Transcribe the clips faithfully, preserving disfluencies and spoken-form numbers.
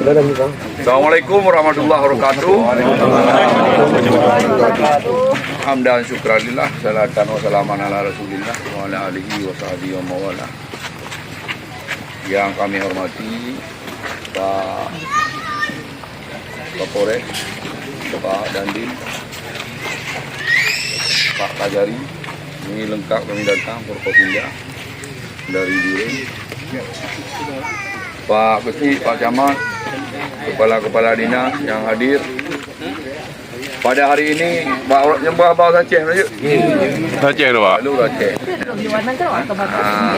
Assalamualaikum warahmatullahi wabarakatuh. Hamdan syukran lillah, salatan wa salaman ala Rasulillah wa ala alihi wa sahbihi wa mawala. Yang kami hormati Pak Kapolres, Pak Dandim, Pak Kajari, ini lengkap kami datang, Forkopimda dari Biren. Pak Kecil, Pak Camat, kepala-kepala dinas yang hadir. Pada hari ini, Pak, nyembah bahasa Aceh, Pak. Aceh tu, Pak. Lalu Aceh. Ah.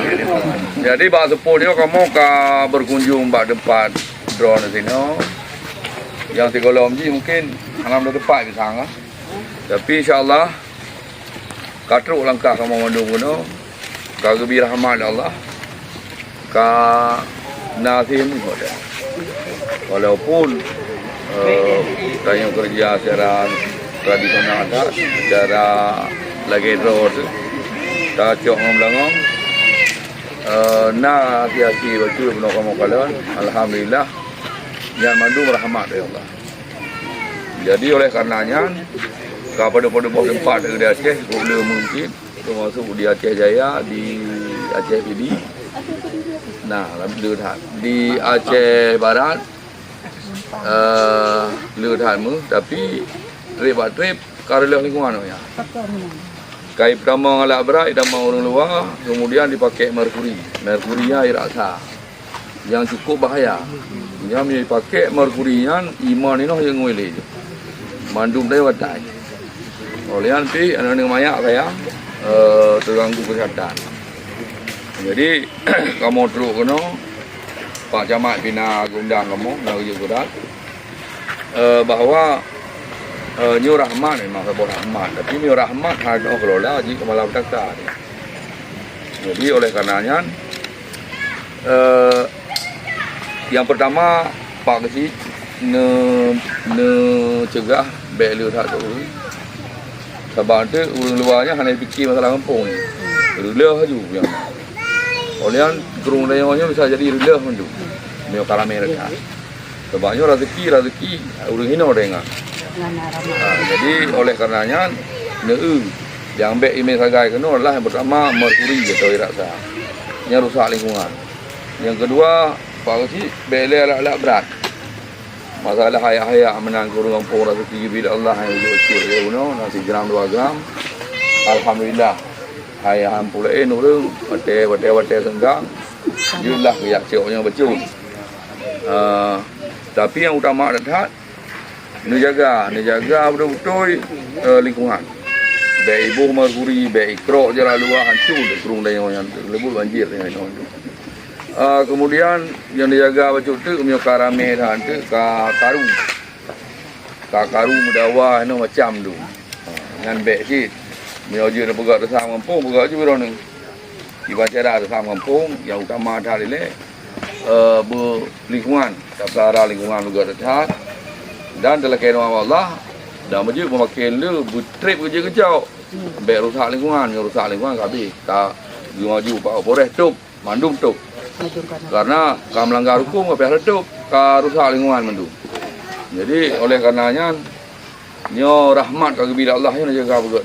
Jadi, bak seupôt nyoe kamoe ka berkunjung bak tempat droeneuh sinoe. Nyang sigohlom jih mungkin hana teumpat pisang lah. Tapi insya Allah ka trok langkah kamoe mandum keunoe, ka geubri rahmat lé Allah, ka na seumeung hoda. Walaupun, eh, tanyoe keureuja secara tradisional that, secara lagée droe teuh, tacok ngon beulangong, eh, na akhé-akhé bacut bunoe kamoe kalon, alhamdulillah, nyan mandum rahmat dari Allah. Jadi oleh karena nyan, ka padub-padub boh teumpat di Aceh, le mungkin, termasuk di Aceh Jaya, di Aceh Pidie, nah, le that. Di Aceh Barat, eh, le that meuh, tapi trép bak trép ka reuloh lingkungan awaknyan. Kai peutama ngon alat brat, ditama ureuëng luwa, kemudian dipakai merkuri. Merkuri nyan irak sa. Nyang cukup bahaya. Nyang meunyoe jipakék merkuri nyan, iman inoe nyang ngui lé. Mandum daya batai. Oleh nyan pih, aneuk-aneuk manyak kaya, eh, teuganggu keusihatan. Jadi, kamoe trok keunoe, Pak Camat pih na geundang kamoe, na geujok surat, eh, bahwa, eh, nyoe rahmat, memang saboh rahmat. Tapi nyoe rahmat hana kelola jih keu malapetaka. Jadi, oleh karena nyan, eh, nyang peurtama, Pak Keuchik ne-, neuceugah bék le that keu ureuëng. Sabab eunteuk ureuëng luwa nyan hana jipike masalah gampông nyan. Reuloh laju nyang. Oleh nyan, krueng tanyoe nyoe bisa jadi reuloh mandum. Meunyoe ka ramé that. Sabab nyoe raseuki, raseuki ureuëng hinoe teuingat. Ngon harapan. Ha, jadi oleh karena nyan, neu-eu nyang bék imé sagai keunoe adalah nyang peurtama merkuri atau irak sa. Nyan rusak lingkungan. Nyang keudua, Pak Keuchik, bék lé alat-alat brat. Masalah hayak-hayak meunan keu ureuëng gampông raseuki geubri lé Allah nyang jeuet cit lé unoe, na sigram dua gram. Alhamdulillah. Hai han peureulée ureuëng, watée, watée, watée seunggang, jeuet lah geujak cok nyoe bacut. Ah, tapi nyang utama that-that, neujaga, neujaga beutôi-beutôi, eh, lingkungan. Bék iboh merkuri, bék ikrok jalan luwa, hanco krueng tanyoe nyan teuleubut banjir tanyoe nyoe. Ah, kemudian nyang neujaga bacut teuk, meunyoe ka ramé that teuk, ka karu. Ka karu meudawa inoe macam tu. Ha, nyan bék cit. Meunyoe jeuet neupeugah teusam gampông, peugah jeuet droeneuh. Kiban cara teusam gampông, nyang utama that ilée, eh, beu lingkungan, tapeulihara lingkungan beugöt that, dan talakée ngon Allah, dan meujeuet peumaken le beutrép keujeuet keucok. Bék rusak lingkungan, meunyoe rusak lingkungan ka habéh, ka geumaju Pak Kapolres top. Mandum top. Mandum kana. Karena ka meulanggar huköm, ka payah top, ka rusak lingkungan mandum. Jadi, oleh karena nyan, nyoe rahmat ka geubri lé Allah, nyoe jaga beugöt.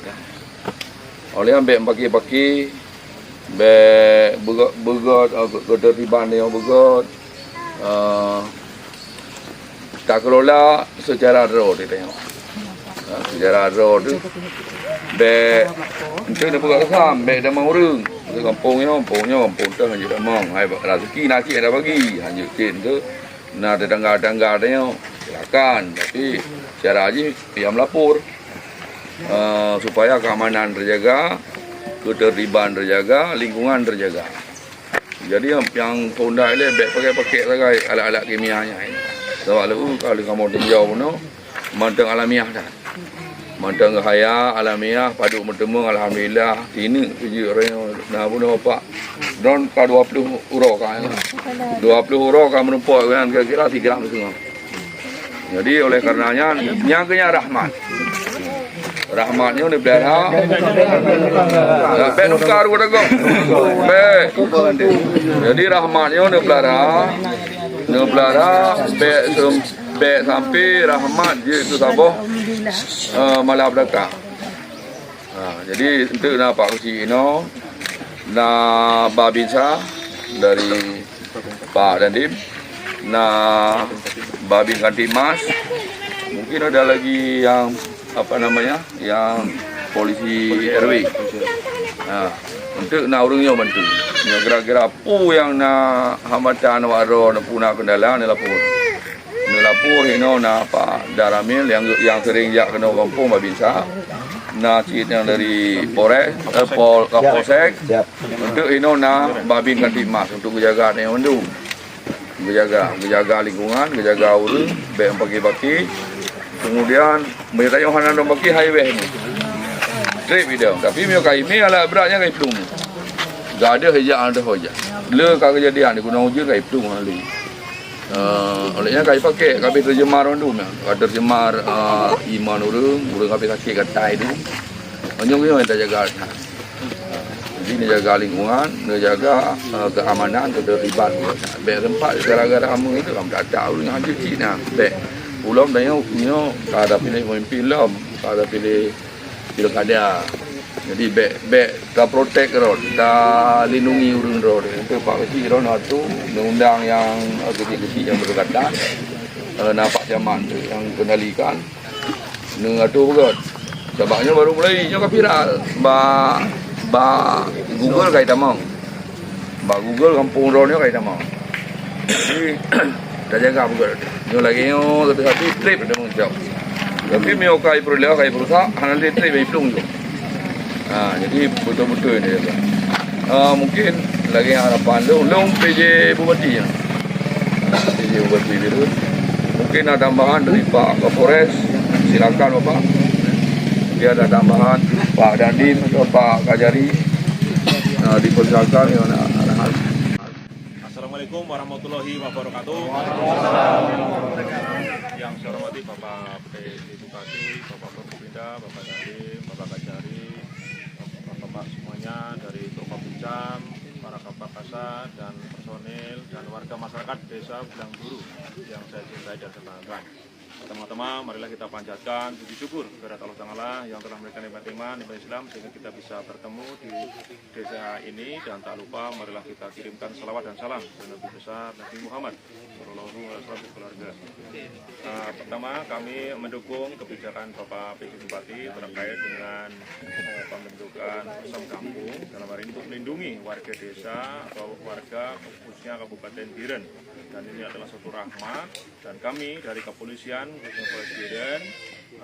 Oleh nyan bék meupaké-paké, bék beugöt, beugöt, eh, keuteurtiban nyoe beugöt. Eh, Takelola seucara droe teuh tanyoe. Ha, seucara droe teuh. Bék, eunteuk neupeugah keusam, bék tamong ureuëng. Di gampông nyoe, gampông nyoe, gampông teuh hanjeuet tamong. Hai, raseuki na cit hana bagi, hanjeuet cit eunteuk. Na tetangga-tetangga tanyoe, silakan. Tapi, cara jih, payah meulapor. Eh, supaya keamanan terjaga, ketertiban terjaga, lingkungan terjaga. Jadi, nyang, nyang honda ilée bék pakai-pakai sagai alat-alat kimia nyan. Sabab lheueh ka lheueh kamoe tinjau bunoe, mantong alamiah that. Mantong geuhaya, alamiah, padub meuteumong, alhamdulillah, tineuk peujeuet ureuëng na bunoe Pak. Droen ka dua ploh uroe ka, ya. Dua ploh uroe ka meurumpok nyan kira-kira sigram singoh. Jadi, oleh karena nyan, nyan keuh nyan rahmat. Rahmat nyoe neupeulihara. Dak bék nuka rugoe dagoe. Bék. Jadi, rahmat nyoe neupeulihara. Meupeulahra bèk sem-, bèk sampai rahmat jeuet keu saboh, eh, malapetaka. Ha, jadi, enteuk na Pak Keuchik inoe, na Babinsa dari Pak Dandim, na Babin Kamtibmas, mungkin ada lagi yang, apa namanya, yang polisi R W. Ha, enteuk na ureueng nyoe bantu. Nyoe kira-kira peue nyang na hambatan awak droe, peue na kendala, neulapor. Neulapor inoe na Pak Daramil nyang, nyang sering jak keunoe gampông Babinsa. Na cit nyang dari Polres, eh, Pol-, Kapolsek. Siap. Untuk inoe na Babin Kamtibmas untuk geujaga nyoe mandum. Geujaga, geujaga lingkungan, geujaga ureueng, bèk paki-paki. Kemudian, meunyoe tanyoe hana dong paki, hai weh ni. Trép idong. Tapi meunyoe ka imé, alat brat nyan ka iplueng. Gadeuh ijak, gadeuh ijak. Le ka keujadian di Gunong Ujeuen ka iplueng hana lé. Eh, oleh nyan ka ipakék, ka abéh tercemar mandum nyan. Ka tercemar, eh, iman ureueng, ureueng ka abéh sakét gatai tu. Meunyoe nyoe tajaga that. Jadi, neujaga lingkungan, neujaga, eh, keamanan, ketertiban. Bèk teumpat gara-gara ameue itu, kan tak tahu dengan hanjeuet cit nah. Bèk. Ulôn tanyoe, nyoe, ka ada pilih pemimpin lom, ka ada pilih pilkada. Jadi, bèk, bèk taprotek droe, talindungi ureueng droe. Untuk Pak Keuchik droe na tu, undang-undang nyang, eh, keuchik-keuchik nyang berdekatan, eh, na Pak Camat tu nyang kendalikan. Neuatur beugöt. Sabab nyoe baru mulai, nyoe ka viral. Bak, bak Google ka itamong. Bak Google gampông droe nyoe ka itamong. Jadi, tajaga beugöt. Nyoe lagèe nyoe, satu-satu trép ada mengucap. Tapi meunyoe ka ipeureuloh, ka ipeureusak, hana lé trép iplueng tu. Ha, jadi beutôi-beutôi ni. Ah, mungkin lagèe harapan lôn, lôn P J Bupati nyan. P J Bupati Bireuen. Mungkin ada tambahan dari Pak Kapolres, silakan Bapak. Jika ada tambahan, Pak Dandim atau Pak Kajari, ah, dipersilakan, ya, ada arahan. Assalamualaikum warahmatullahi wabarakatuh. Yang saya hormati Bapak P J Bupati, Bapak Forkopimda, Bapak Dandim, Bapak Kajari, Bapak-bapak semuanya dari Forkopimcam, para Kabak Kasat dan personil dan warga masyarakat Desa Bilang Duru yang saya cintai dan saya banggakan. Pertama-tama, marilah kita panjatkan puji syukur kehadirat Allah Ta'ala yang telah memberikan nikmat iman, nikmat Islam, sehingga kita bisa bertemu di desa ini. Dan tak lupa, marilah kita kirimkan salawat dan salam ke Nabi besar, Nabi Muhammad sallallahu alaihi wasallam, keluarga. Ah, pertama, kami mendukung kebijakan Bapak P J Bupati terkait dengan, eh, pembentukan Pos Kampung, dalam hal ini untuk melindungi warga desa atau warga khususnya Kabupaten Bireuen. Dan ini adalah suatu rahmat. Dan kami dari kepolisian, khususnya Polres Bireuen,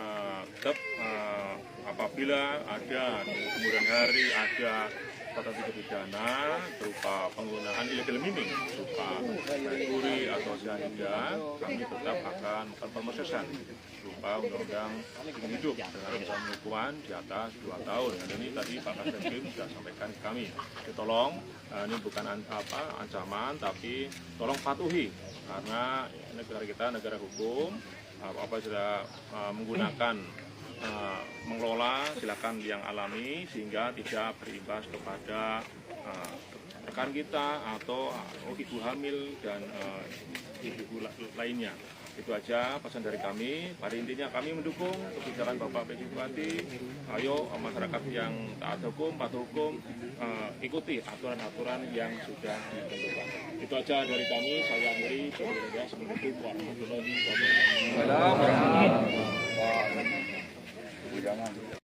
eh, tetap, eh, apabila ada di kemudian hari ada tertentu pidana berupa penggunaan illegal mining, berupa merkuri atau cyanida, kami tetap akan melakukan pemrosesan berupa undang-undang lingkungan hidup dengan ancaman hukuman di atas dua tahun. Dan ini tadi Pak Kasdandim sudah sampaikan ke kami. Jadi tolong, eh, ini bukan an-, apa, ancaman, tapi tolong patuhi, karena negara kita negara hukum. Apa-apa sudah, eh, menggunakan, eh, mengelola, silakan yang alami, sehingga tidak berimbas kepada, eh, rekan kita atau, oh, ibu hamil dan, eh, ibu-ibu la-, lainnya. Itu aja pesan dari kami. Pada intinya, kami mendukung kebijakan Bapak P J Bupati. Ayo, eh, masyarakat yang taat hukum, patuh hukum, eh, ikuti aturan-aturan yang sudah ditentukan. Itu aja dari kami. Saya akhiri. Assalamualaikum warahmatullahi wabarakatuh.